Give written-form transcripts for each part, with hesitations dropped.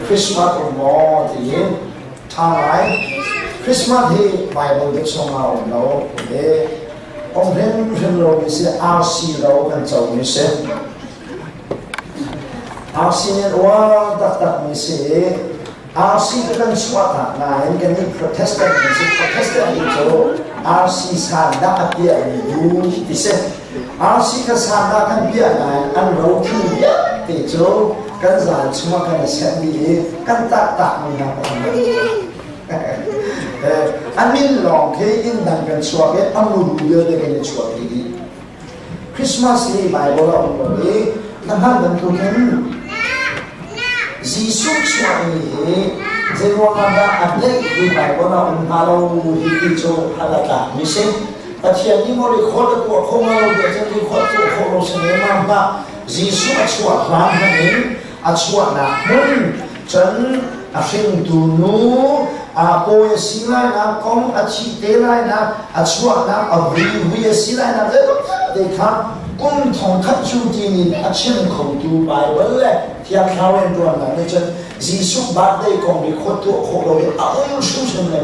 Christmas um maw tiin ṭha ngai. Christmas hi Bible bik chungah a um lo. E um hrimhrim lomi si RC ro kan comi si. RC nih uar taktakmi si i RC cu kan chuahtak nain kan nih Protestant kan si. Protestant nih cu RC sandah a piahmi bu ti si. RC kha sandah kan piah nain an rothil vialte cu kan zal chungah kan i senh dih i kan taktakmi hna kan A min lawng khi inn dang kan chuak i a muru vialte kan i chuahpi dih. Christmas hi Bible a um lo i na hngalh bantukin Jesuh chuahmi hi zeiruangah dah a date hi Bible ah um hnga lo hi ti cu hal a tlakmi si. Pathian nih maw record a tuah kho hnga lo tiah cun record tuah khawh lo si lengmang hlah. Jesuh a chuah hlan hmanh in a chuahnak hmun cun a hringtu nu a pawi a si lainak kong a thih te lainak a chuahnak a vui vui a si lainak te kha kum thong khat cu tinin a chim khotu Bible le Thiang Thlarau rianṭuannak nih cun Jesuh birthday kong record tuah khawh lo in a um hrimhrim lo.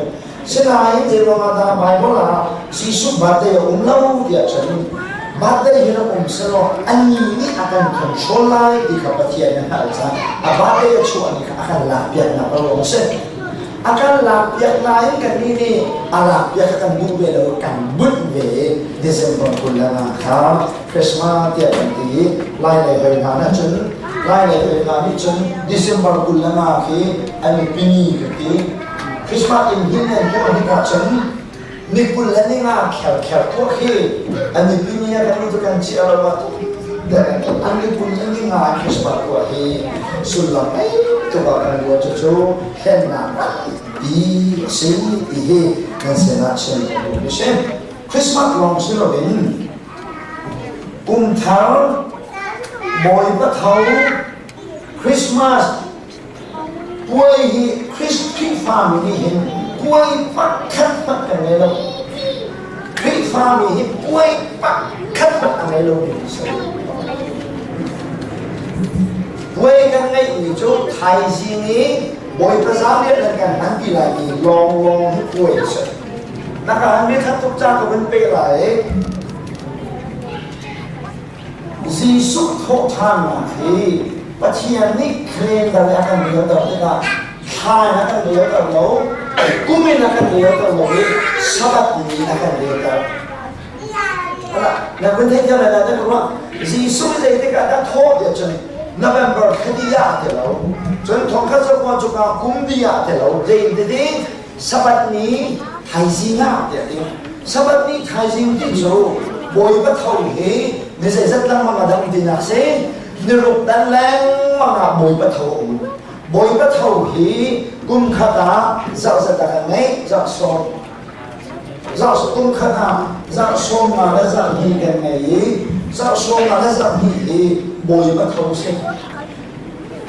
Sinain zeiruangah dah Bible ah Jesuh birthday a um lo tiah cun birthday hi rak um selaw anih nih a kan control lai ti kha Pathian nih a hngalh caah a birthday a chuah ni kha a kan lakpiaknak a ruang a si. A kan lakpiak nain kannih nih a lakpiak kha kan duh ve lo kan bunh ve i December 25 kha Christmas tiah kan ti i Lai lei hoi hna nih cun Lai lei hoi hna nih cun December 25 khi an i pini ka ti. Christmas inn hin an tuah hnik ahcun ni 25 kherkher tuah khi an i pini ah kan kan chia lo ah an ni 25 Christmas tuah hi sullam ngei tuk ah kan ruah. Cucu hlennak nganpi a si ti hi nan sinah chim ka duh si. Christmas lawng si loin kum thar, Bawipa tho, Christmas Puai hi Khrihfami nih hin puai pakhat hmanh kan ngei lo. Khrihfami hi puai pakhat hmanh a ngei lomi an si. Puai kan ngeihmi cu thaizing i Bawipa zaangriah nan kan hmanpi lai ti lawnglawng hi puai a si. Na ka han khat tuk ca ka vun pe lai. Jesuh thawhṭhannak hi Pathian nih calendar in a kan relter tikah thla in a kan relter lo, kum in a kan relter lo i Sabbath ni in a kan relter. Na vun theih thiam lai na ka ruah. Jesuh hi zeitik ah dah thawh tiah cun November thla dih ah ti lo. Cun thongkhat zakua cuka kum dih ah ti lo. Zei ti Sabbath ni thaizing ah tiah ti. Sabbath ni thaizing ti cu Bawipa tho hi ni zeizat lengmang a dang tinak si. Ni ruk dan lengmang ah Bawipa tho a um. Bawipa tho hi kum khat ah zarh zat ah kan ngeih, zarh sawm. Zarh kum khat ah zarh 15 le zarh hnih kan ngei i zarh 15 le zarh hnih hi Bawipa tho si.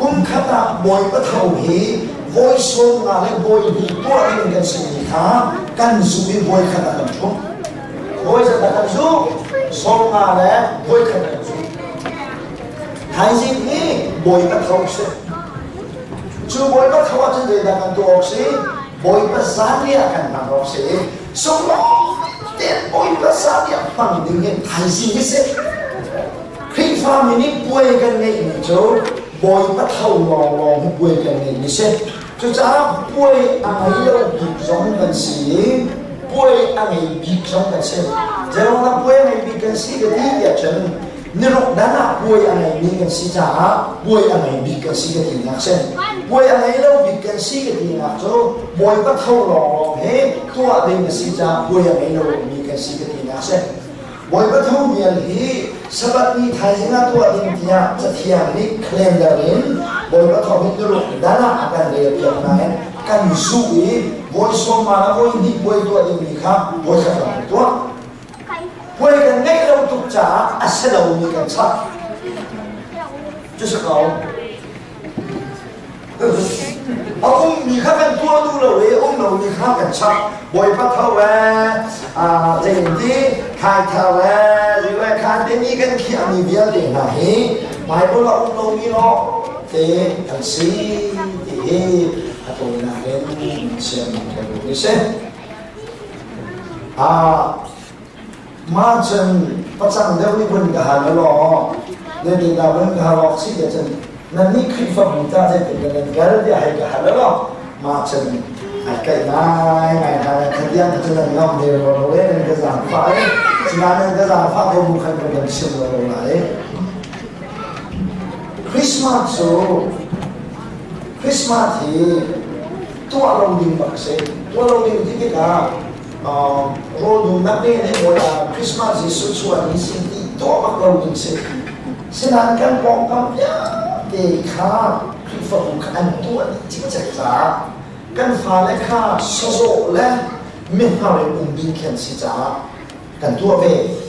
Kum khat ah Bawipa tho hi voi 50 le voi hnih tuah ding kan simi kha kan zumh i voi khat ah kan ṭhumh. Voi zat ah kan zumh, 50 le voi khat ah kan zumh. Thaizing hi Bawipa tho si. Cu Bawipa tho ahcun zeidah kan tuah awk si? Bawipa zanriah kan hmang awk si. Sunglawi tein Bawipa zanriah hmang ding hi thaizing hi si. Khrihfami nih puai kan ngeihmi cu Bawipa tho lawnglawng hi puai kan ngeihmi si. Cucaah puai a ngei lo bik zong kan si i puai a ngei bik zong kan si. Zeiruangah puai a ngei bik kan si ka ti tiah cun niruk dan ah puai a ngeimi kan si caah puai a ngei bik kan si ka tinak si. Puai a ngei lo bik kan si ka tinak cu Bawipa tho lawnglawng hi tuah ding a si caah puai a ngei lo mi kan si ka tinak si. Bawipa tho vial hi Sabbath ni thaizing ah tuah ding tiah Cathiang nih calendar in Bawipa tho hi niruk dan ah a kan relpiak nain kan zuh i voi 50 le voi hnih puai tuah dingmi kha voi khat lawng kan tuah. Puai kan ngeih lo tuk caah a si lomi kan chap. Cu si ko. A ummi kha kan tuah duh lo i um lomi kha kan chap. Bawipa tho ee, zeitin thai tho ee, ziwe khan te ni kan khiahmi vialte hna hi Bible a um lomi lawng te an si ti. hi a tawinak in siam ka duh ni si. Mah cun pacang deuh nih vun ka hal law, zeitin dah vun ka hal awk si tiah cun nannih Khrihfabu ta zeitin dah nan kal tiah hei ka hal law, mah cun ai kaih ngai ngai hna nan kha tiang cun nan ngam ve lo lo e nan ka zaangfah e sinain nan ka zaangfah ko bu khan ka kan chim lo lo lai. Christmas cu Christmas hi tuah lo ding bak a si. Tuah lo ding ti tikah rawl dumnak nih nih bawi Christmas Jesuh chuah ni si ti tuah bak lo ding si. Sinain kan pawngkam vialte kha Khrihfabu kha an tuah dih cikcek caah kan fale kha sazawh le mihnar in um ding khi an si caah kan tuah ve.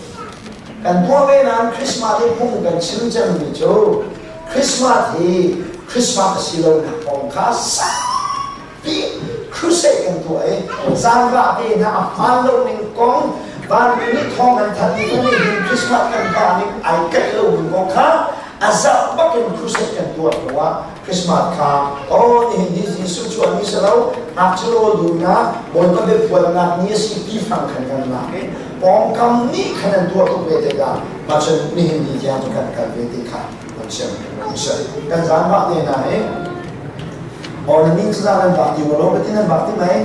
Kan tuah ve nain Christmas hi phung kan chim cemmi cu Christmas hi Christmas a si lonak kong kha saupi crusade kan tuah i zanvah te hna a hmaan lo ning kong vanmi nih thawng an thanh mi nih hin Christmas kan tuah ning ai kaih lo ning kong kha a zarh bak in crusade kan tuah hnu ah Christmas kha oh nihin hi Jesuh chuah ni si lo ngakchia rawl duhnak Bawipa biaphuannak ni a si ti fang khan kan lak i pawngkam nih khan an tuah tuk ve tikah mah cun nihin ni tiang cu kan kal ve ti kha kan siam kan zaanvah te hna hi oh na ning cu nan bak ti lo ka ti nan bak ti mei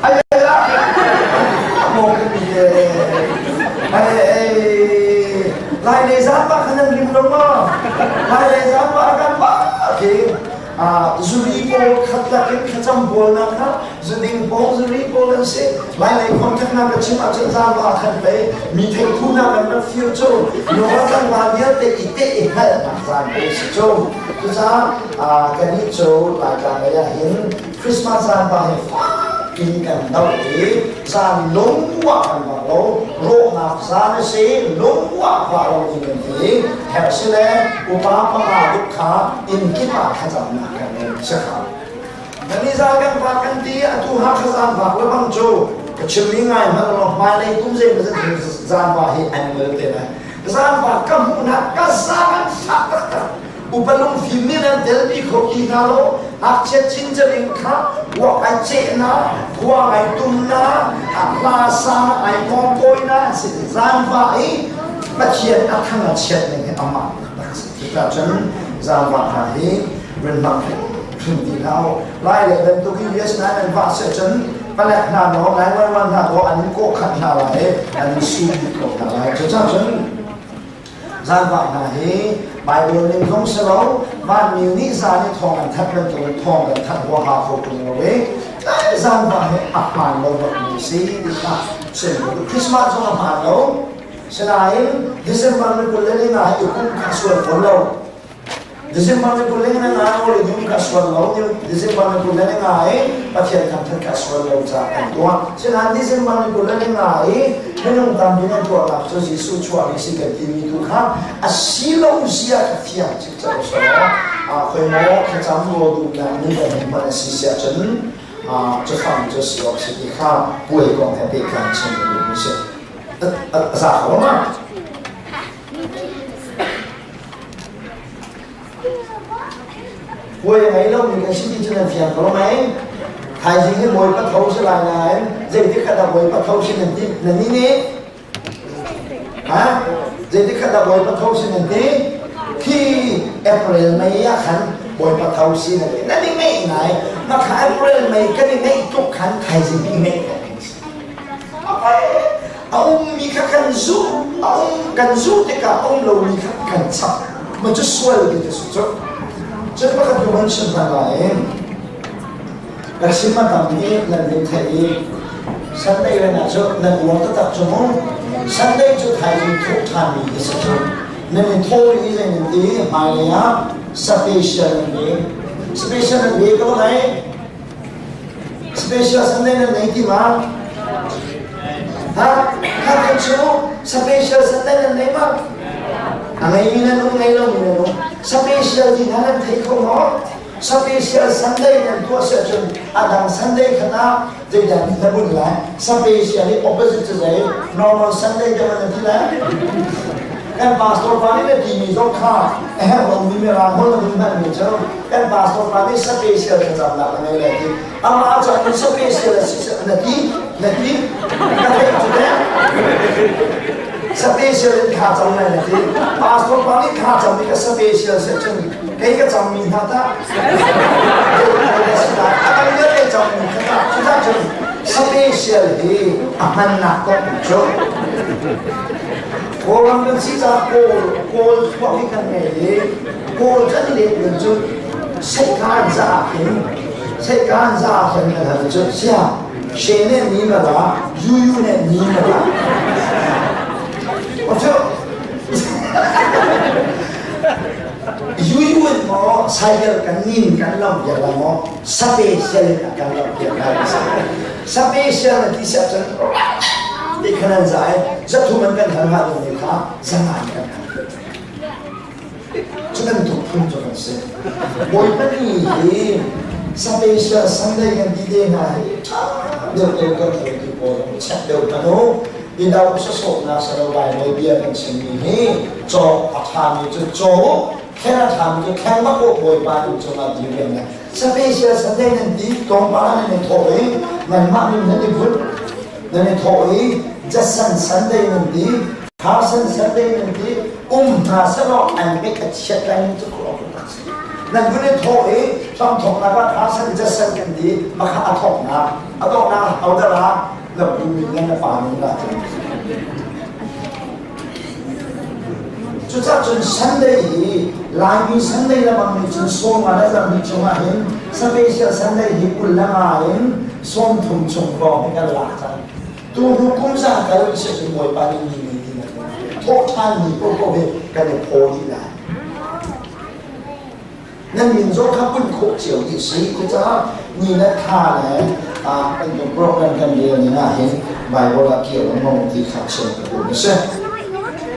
ai mo kan mi te ai ai lai le zaanvah khan nan rim lo ma lai le zaanvah kan ba khi zuri pawl khat lakin thlacam bawlnak kha zuding pawl zuri pawl an si. Lailei contact na ka chim ahcun zaangba khan pei mi theithu na kan rak fir cu nunga tlangval vialte i teh i hngalhnak caan pe si cu. Cucaah kannih cu Laitlang lei ah hin Christmas zaangba hi fak in kan doh i zan lungwah kan bak lo rawhnak zan a si lungwah vah lo ding kan ti herh si le upa panga duk kha inn kip ah thlacamnak kan ngei si kha Nani za kan vak kan ti atu ha kha zan vak le bang cu ka chim mi ngai hmanh lo hmailei kum zei ma zan va hi an ngol te lai zan va ka hmuh na ka za kan fak taktak upa lungfim nih nan telpi kho ti hna lo ngakchia cincang kha ruak ai ceh na khuang ai tum na hla sa ai kawngkawi na an si zaangfah i Pathian a thang a chiat ning hi amah taktak si cucaah cun zaangfah hna hi rin hmang hrim ti hlah u lai le bantuk i US na nan vah si cun palek hna naw 911 hna ko an in kawh khat hna lai an in su dih ko hna lai cucaah cun Zaangfah hna hi Baibal ning zong si lo, vanmi nih zan i thawng an thanh bantukin thawng kan thanh huaha kho ṭung lo i zaangfah hi a hmaan lo bakmi si ti kha chim ka duh. Christmas zong a hmaan lo. Sinain December ni 25 hi i kum kha sual fawn lo. December ni 25 rawl i dum kha sual lo, December ni 25 i Pathian thangṭhat kha sual lo caah kan tuah. Sinain December ni 25 i minung tampi nan tuahnak cu Jesuh chuahmi si kan timi tu kha a si lo zia kha fiang cikcek u law khoi maw thlacam rawl dumnak ni kan hei hman a si siah cun cafang cu si awk si ti kha puai kong he pehtlai chim duhmi si. A za kho ma? Puai a ngei lomi kan si ti cu nan fiang ko mei? Thaizing hi Bawipa tho si lai nain zeitik khat ah Bawipa tho si nan ti nan ni nih? Ha? Zeitik khat ah Bawipa tho si nan ti? Khi April May ah khan Bawipa tho si nan ti. Nan i ngeih ngai. Mah kha April May kan i ngeih tuk khan thaizing i ngeih kan si. A ummi kha kan zuh, a um kan zuh tikah a um lomi kha kan chap. Mah cu sual ti cu si cu. Cun pakhat ka van chim hna lai. Ka chim a tam i nan vin theih i Sunday ren ah cu nan uar taktak cu mu. Sunday cu thaizing thawh ṭhanmi hi si cu. Nan in thaw i zei nan ti hmailei ah special nan pe. Special nan pe ko lai. Special Sunday nan nei ti ma? Ha? Ha kan cu special Sunday nan nei ma? A ngeimi nan um ngei lomi nan um. Special ti hna nan thei kho maw? Special Sunday nan tuah si ahcun a dang Sunday khat ah zeidah na bunh lai? Special i opposite cu zei? Normal Sunday deuh nan ti lai? Kan pastor pa nih na timi zong kha a herh lomi mirang holh na hun hmanmi cu kan pastor pa nih special thlacamnak a ngei lai ti. Amah cu an special a si na ti na ti ka theih cu teh. Special in thla cam lai na ti. Pastor pa nih thla cam i ka special se cun kei ka cammi hna tah a kan vialte cammi kha tah cu tah cun special hi a hmannak kong cu Kawlram kan si caah Kawl Kawl thluak hi kan ngei i Kawl kan let ning cu seihkaan za ah khin seihkaan za ah khin kan hal cu sia she ne ni ma la yu yu ne ni ma la o cu yu yu in maw cycle kan nin kan lam piak la maw special in kan lam piak la special na ti siah cun ti khan an zai zathum an kan hal hnga ding kha zanga in kan hal cu bantuk phun cu kan si Bawipa ni hi special Sunday kan ti te hna hi ṭha deuh deuh kan hruaitu pawl check deuh hmanh u i do sawsawhnak salo Baibal bia kan chimmi hi cawk a ṭhami cu caw khen a ṭhami cu khen bak u Bawipa inn cungah dir kan ne special Sunday nan ti tlawmpal ah nan i thawh i nanmah min nan i vut nan i thawh i Jason Sunday nan ti Carson Sunday nan ti um hna selaw an ngeih a chiat lai ning cu khuah tak si nan vun i thawh i hramthawknak ah Carson Jason kan ti makha a thawknak a donghnak hodar ah na pu min le na pa min lah cun Cucaah cun Sunday hi Laimi Sunday lamang nih cun sawm nga le zarhnih chungah hin special Sunday hi 25 in 30 chung hrawng hi kan lak cang. Tu hnu kum za kal si cun Bawipa nih ni ni ti na thawh ṭhan ni paohpaoh hi kan i phaw dih lai. Nan min zong kha pun khawh cio dih si. Cucaah ni le thla le kan program kan rel ning ah hin Bible ah kir lengmang ti kha chim ka duh a si.